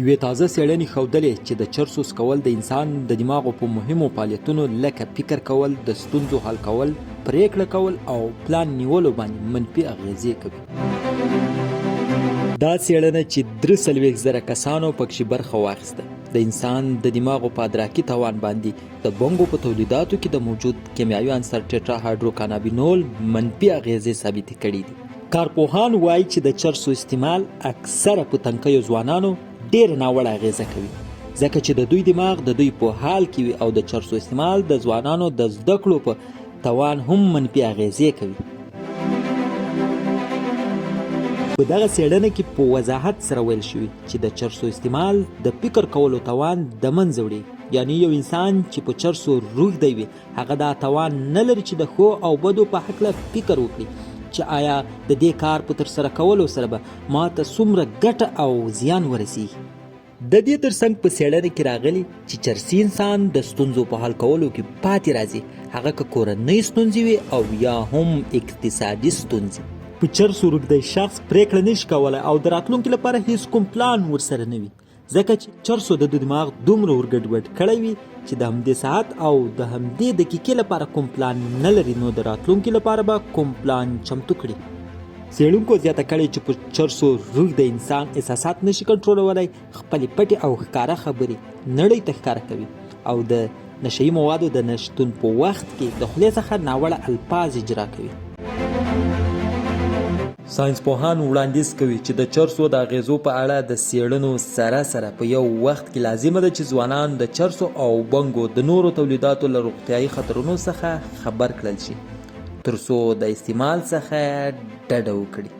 یوې تازه څېړنې ښودلې چې د چرسو څکول د انسان د دماغو په مهمو فعالیتونو لکه فکر کول، د ستونزو حل کول، پرېکړه کول او پلان نیولو باندې منفي اغېزې کوي. دا څېړنه چې 43,000 کسانو پکښې برخه واخیسته، د انسان د دماغو په ادراکي توان باندې د بنګو په تولیداتو کې د موجود کیمیاوي عنصر ټیټراهایډروکانابینول منفي اغېزې ثابتې کړې دي. کارپوهان وايي چې د چرسو استعمال اکثره په تنکیو ځوانانو ډېره ناوړه اغېزه کوي، ځکه چې د دوی دماغ د دوی په حال کې وي او د چرسو استعمال د ځوانانو د زده کړو په توان هم منفي اغېزې کوي. په دغه څېړنه کې په وضاحت سره ویل شوي چې د چرسو استعمال د فکر کولو توان د منځه وړي، یعنې یو انسان چې په چرسو روږدی وي هغه دا توان نه لري چې د ښو او بدو په هکله فکر وکړي چې آیا د دې کار په ترسره کولو سره به ما ته څومره ګټه او زیان ورسیږي. د دې ترڅنګ په څېړنه کې راغلي چې چرسي انسان د ستونزو په حل کولو کې پاتې راځي، هغه که کورنۍ ستونزې وي او یا هم اقتصادي ستونزې. په چرسو روږدی شخص پرېکړه نشي کولی او د راتلونکي لپاره هیڅ کوم پلان ورسره نه وي. ځکه چې چرسو د ده دماغ دومره ورګډوډ کړی وي چې د همدې ساعت او د همدې دقیقې لپاره کوم پلان نه لري، نو د راتلونکي لپاره به کوم پلان چمتو کړي. څېړونکو زیاته کړې چې په چرسو روږدی انسان احساسات نشي کنټرولولی، خپلې پټې او ښکاره خبرې نړۍ ته ښکاره کوي او د نشه يي موادو د نه شتون په وخت کې د خولې څخه ناوړه الفاظ اجرا کوي. ساینس پوهان وړاندیز کوي چې د چرسو د اغیزو په اړه د څیړنو سره سره په یو وخت کې لازمه ده چې ځوانان د چرسو او بنګو د نورو تولیداتو له روغتیايي خطرونو څخه خبر کړل شي تر څو د استعمال څخه ډډه وکړي.